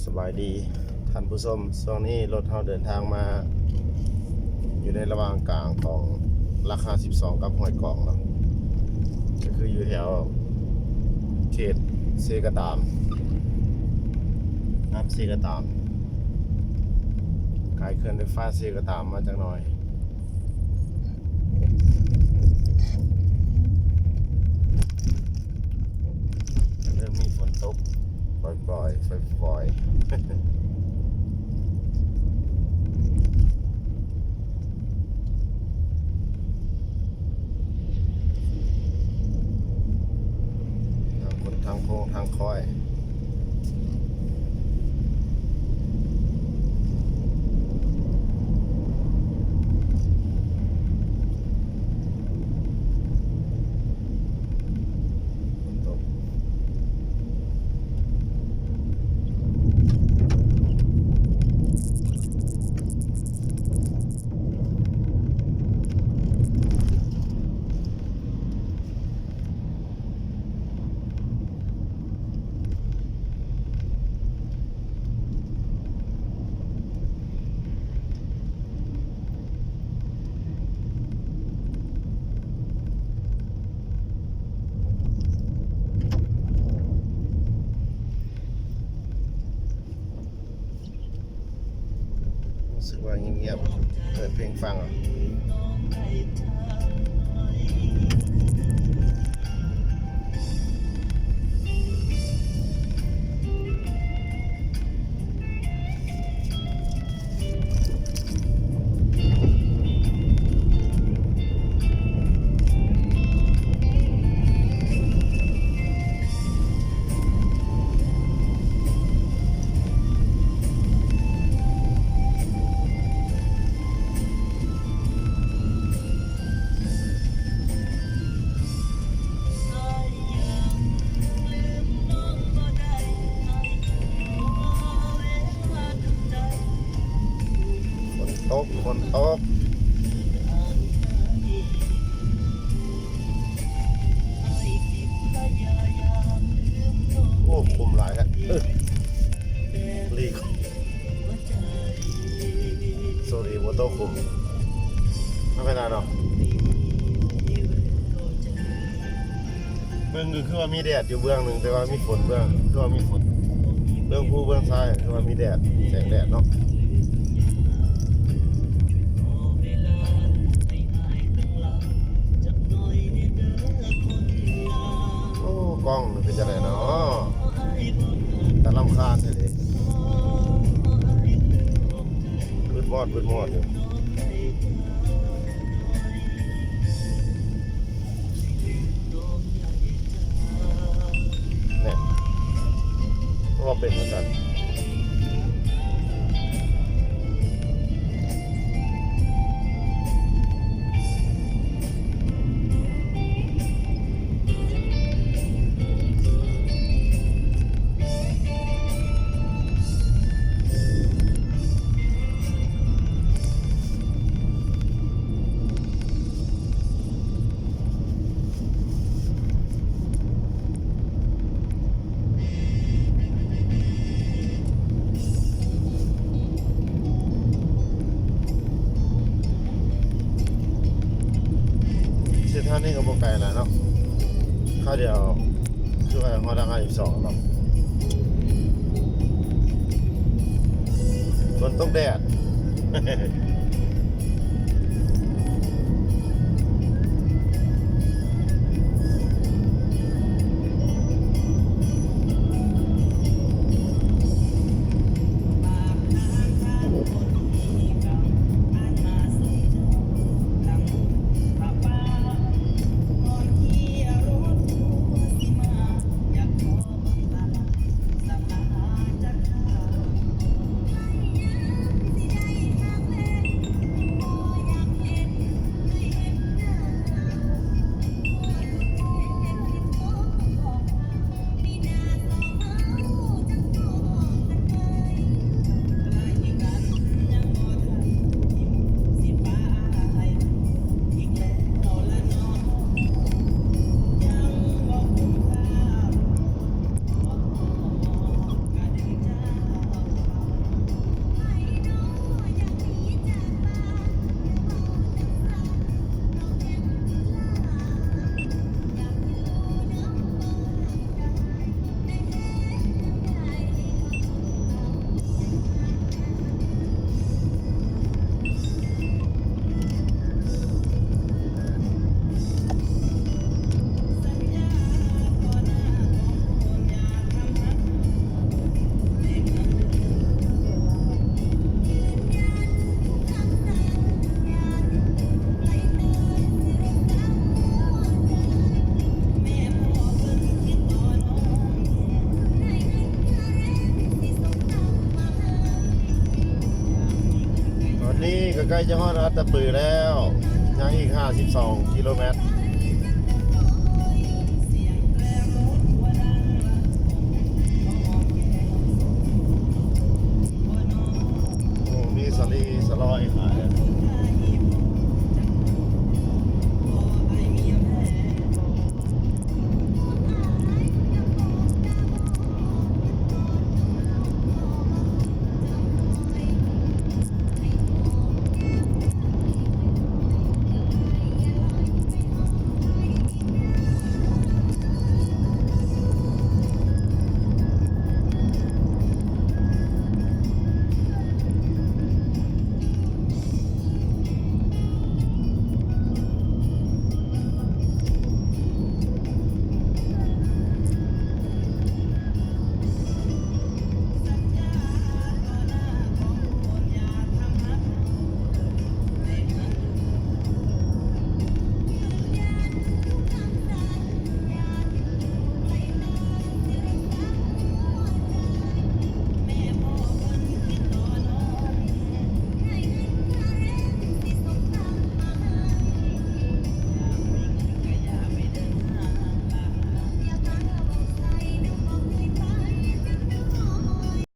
ສະບາຍດີທ່ານຜູ້ຊົມ, ຊ່ວງນີ້ລົດເຮົາເດີນທາງມາຢູ່ໃນລະຫວ່າງກາງຂອງຫຼັກຫ້າສິບສອງກັບຫ້ວຍກອງເນາະ, ກໍຄືຢູ່ແຖວເຂດເຊກະຕາມ, ນ້ຳເຊກະຕາມ, ກາຍເຂື່ອນໄຟຟ້າເຊກະຕາມມາຈັກໜ້ອຍ. ເລີ່ມມີຝົນຕົກປ່ອຍໆ ຝອຍໆ. ທາງຄົນ ທາງໂຄ້ງ ທາງຄ້ອຍ. ຝົນຕົກ. ຮູ້ສຶກວ່າງຽບໆ ເປີດເພງຟັງ. ຝົນຕົກ ຝົນຕົກ. ໂອ້ ຂຸມຫຼາຍແທ້. ເອີ ຫຼີກ. ໂຊດີ ບໍ່ຕົກຂຸມ. ບໍ່ເປັນຫຍັງເນາະ. ເບິ່ງກໍຄືວ່າມີແດດຢູ່ເບື້ອງໜຶ່ງ, ແຕ່ວ່າມີຝົນເບື້ອງ, ຄືວ່າມີຝົນເບື້ອງພູເບື້ອງຊາຍ, ຄືວ່າມີແດດ, ແສງແດດເນາະ. ໂອ້ ກ້ອງມັນເປັນຈັ່ງໃດເນາະ, ຕາລຳຄານແທ້ເດ. ມືດມອດ ມືດມອດຢູ່. ແນ່ ເພາະວ່າເປັນຈັ່ງຊັ້ນ. ເສັ້ນທາງນີ້ກໍບໍ່ໄກຫຼາຍເນາະ, ຄາວດຽວຄືວ່າຮອດຫຼັກຫ້າສິບສອງແລ້ວ. ຝົນຕົກແດດ. ໃກ້ຈະຮອດອັດຕະປືແລ້ວ ຍັງອີກຫ້າສິບສອງກິໂລແມັດ.